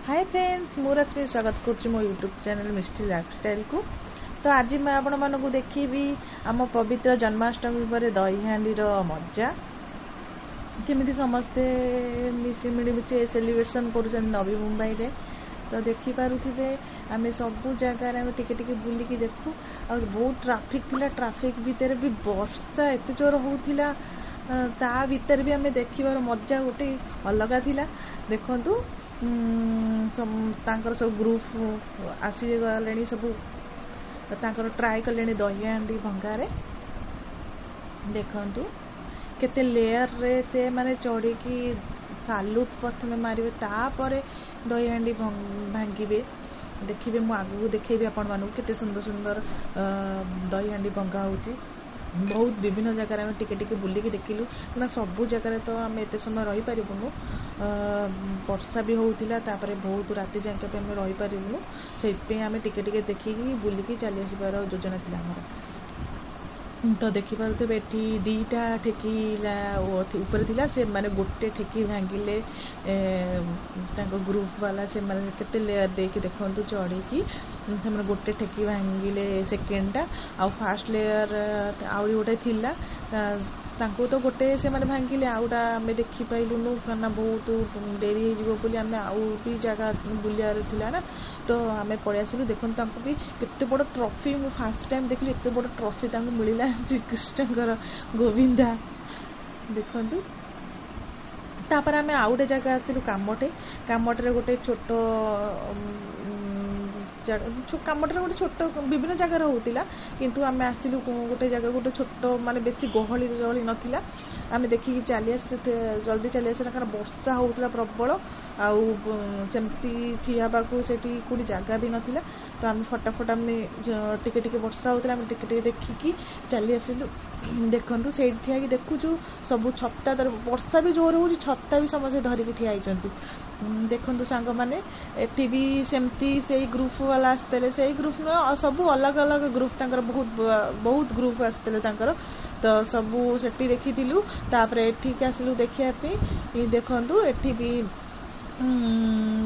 ହାଏ friends, ମୁଁ ରଶ୍ମି ସ୍ୱାଗତ କରୁଛି ମୋ ୟୁଟ୍ୟୁବ୍ ଚ୍ୟାନେଲ୍ ମିଷ୍ଟି ଲାଇଫଷ୍ଟାଇଲ୍କୁ। ତ ଆଜି ମୁଁ ଆପଣମାନଙ୍କୁ ଦେଖିବି ଆମ ପବିତ୍ର ଜନ୍ମାଷ୍ଟମୀ ପରେ ଦହିହାଣ୍ଡିର ମଜା, କେମିତି ସମସ୍ତେ ମିଶି ମିଳିମିଶି ସେଲିବ୍ରେସନ୍ କରୁଛନ୍ତି ନବୀ ମୁମ୍ବାଇରେ। ତ ଦେଖିପାରୁଥିବେ, ଆମେ ସବୁ ଜାଗାରେ ଆମେ ଟିକେ ଟିକେ ବୁଲିକି ଦେଖୁ। ଆଉ ବହୁତ ଟ୍ରାଫିକ୍ ଥିଲା, ଟ୍ରାଫିକ୍ ଭିତରେ ବି ବର୍ଷା ଏତେ ଜୋର ହେଉଥିଲା, ତା ଭିତରେ ବି ଆମେ ଦେଖିବାର ମଜା ଗୋଟେ ଅଲଗା ଥିଲା। ଦେଖନ୍ତୁ, ତାଙ୍କର ସବୁ ଗ୍ରୁପ୍ ଆସିଗଲେଣି, ସବୁ ତାଙ୍କର ଟ୍ରାଏ କଲେଣି ଦହିହାଣ୍ଡି ଭଙ୍ଗାରେ। ଦେଖନ୍ତୁ କେତେ ଲେୟରରେ ସେମାନେ ଚଢ଼ିକି ସାଲୁଟ୍ ପ୍ରଥମେ ମାରିବେ, ତାପରେ ଦହିହାଣ୍ଡି ଭାଙ୍ଗିବେ। ଦେଖିବେ, ମୁଁ ଆଗକୁ ଦେଖେଇବି ଆପଣମାନଙ୍କୁ କେତେ ସୁନ୍ଦର ସୁନ୍ଦର ଦହିହାଣ୍ଡି ଭଙ୍ଗା ହେଉଛି। ବହୁତ ବିଭିନ୍ନ ଜାଗାରେ ଆମେ ଟିକେ ଟିକେ ବୁଲିକି ଦେଖିଲୁ, କାରଣ ସବୁ ଜାଗାରେ ତ ଆମେ ଏତେ ସମୟ ରହିପାରିବୁନୁ। ବର୍ଷା ବି ହେଉଥିଲା, ତାପରେ ବହୁତ ରାତି ଯାଏଁ ବି ଆମେ ରହିପାରିବୁନୁ। ସେଇଥିପାଇଁ ଆମେ ଟିକେ ଟିକେ ଦେଖିକି ବୁଲିକି ଚାଲି ଆସିବାର ଯୋଜନା ଥିଲା ଆମର। ତ ଦେଖିପାରୁଥିବେ, ଏଠି ଦୁଇଟା ଠେକି ଉପରେ ଥିଲା, ସେମାନେ ଗୋଟେ ଠେକି ଭାଙ୍ଗିଲେ ତାଙ୍କ ଗ୍ରୁପ୍ ବାଲା। ସେମାନେ କେତେ ଲେୟର୍ ଦେଇକି ଦେଖନ୍ତୁ ଚଢ଼ିକି ସେମାନେ ଗୋଟେ ଠେକି ଭାଙ୍ଗିଲେ, ସେକେଣ୍ଡଟା। ଆଉ ଫାର୍ଷ୍ଟ ଲେୟର୍ ଆହୁରି ଗୋଟେ ଥିଲା, ତାଙ୍କୁ ତ ଗୋଟେ ସେମାନେ ଭାଙ୍ଗିଲେ, ଆଉଟା ଆମେ ଦେଖିପାଇଲୁନୁ, କାରଣ ବହୁତ ଡେରି ହେଇଯିବ ବୋଲି। ଆମେ ଆଉ ବି ଜାଗା ବୁଲିବାର ଥିଲା ନା, ତ ଆମେ ପଳେଇ ଆସିଲୁ। ଦେଖନ୍ତୁ, ତାଙ୍କୁ ବି କେତେ ବଡ଼ ଟ୍ରଫି, ମୁଁ ଫାର୍ଷ୍ଟ ଟାଇମ୍ ଦେଖିଲି ଏତେ ବଡ଼ ଟ୍ରଫି ତାଙ୍କୁ ମିଳିଲା, ଶ୍ରୀକୃଷ୍ଣଙ୍କର ଗୋବିନ୍ଦା। ଦେଖନ୍ତୁ, ତାପରେ ଆମେ ଆଉ ଗୋଟେ ଜାଗା ଆସିଲୁ, କାମଟେ। କାମଟରେ ଗୋଟେ ଛୋଟ କାମଟାରେ ଗୋଟେ ଛୋଟ ବିଭିନ୍ନ ଜାଗାରେ ହେଉଥିଲା, କିନ୍ତୁ ଆମେ ଆସିଲୁ ଗୋଟେ ଜାଗା, ଗୋଟେ ଛୋଟ, ମାନେ ବେଶୀ ଗହଳି ଜହଳି ନଥିଲା। ଆମେ ଦେଖିକି ଚାଲି ଆସିଲୁ, ଜଲ୍ଦି ଚାଲି ଆସିଲୁ, କାରଣ ବର୍ଷା ହେଉଥିଲା ପ୍ରବଳ, ଆଉ ସେମିତି ଠିଆ ହେବାକୁ ସେଠି କେଉଁଠି ଜାଗା ବି ନଥିଲା। ତ ଆମେ ଫଟାଫଟ, ଆମେ ଟିକେ ଟିକେ ବର୍ଷା ହେଉଥିଲା, ଆମେ ଟିକେ ଟିକେ ଦେଖିକି ଚାଲି ଆସିଲୁ। ଦେଖନ୍ତୁ, ସେଇଠି ଠିଆ ହେଇକି ଦେଖୁଛୁ ସବୁ ଛତା ଧରି, ବର୍ଷା ବି ଜୋର ହେଉଛି, ଛତା ବି ସମସ୍ତେ ଧରିକି ଠିଆ ହେଇଛନ୍ତି। ଦେଖନ୍ତୁ ସାଙ୍ଗମାନେ, ଏଠି ବି ସେମିତି ସେଇ ଗ୍ରୁପ୍ ବାଲା ଆସିଥିଲେ। ସେଇ ଗ୍ରୁପ୍ ନୁହେଁ, ସବୁ ଅଲଗା ଅଲଗା ଗ୍ରୁପ୍ ତାଙ୍କର, ବହୁତ ବହୁତ ଗ୍ରୁପ୍ ଆସିଥିଲେ ତାଙ୍କର। ତ ସବୁ ସେଠି ଦେଖିଥିଲୁ, ତାପରେ ଏଠିକି ଆସିଲୁ ଦେଖିବା ପାଇଁ। ଦେଖନ୍ତୁ, ଏଠି ବି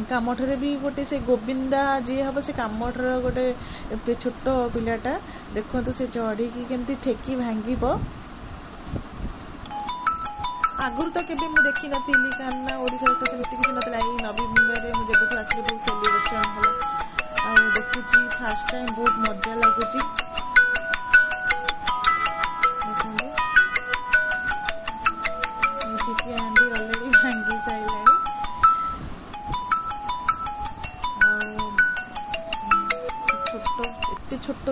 କାମଠାରେ ବି ଗୋଟେ ସେ ଗୋବିନ୍ଦା ଯିଏ ହବ, ସେ କାମଠାର ଗୋଟେ ଛୋଟ ପିଲାଟା। ଦେଖନ୍ତୁ, ସେ ଚଢ଼ିକି କେମିତି ଠେକି ଭାଙ୍ଗିବ। ଆଗରୁ ତ କେବେ ମୁଁ ଦେଖିନଥିଲି, କାରଣ ଓଡ଼ିଶାରେ ତ ସେମିତି କିଛି ନଥିଲା। ଏଇ ନବୀ ମୁମ୍ବାଇରେ ମୁଁ ଯେବେଠୁ ଆସିଲି, ବହୁତ ସେଲିବ୍ରେସନ୍ ହେଲା ଆଉ ଦେଖୁଛି ଫାର୍ଷ୍ଟ ଟାଇମ୍, ବହୁତ ମଜା ଲାଗୁଛି। ଦେଖନ୍ତୁ, ଠେକି ହାଣ୍ଡି ଅଲରେଡ଼ି ଭାଙ୍ଗି ସାରିଲାଣି। ଆଉ ଛୋଟ, ଏତେ ଛୋଟ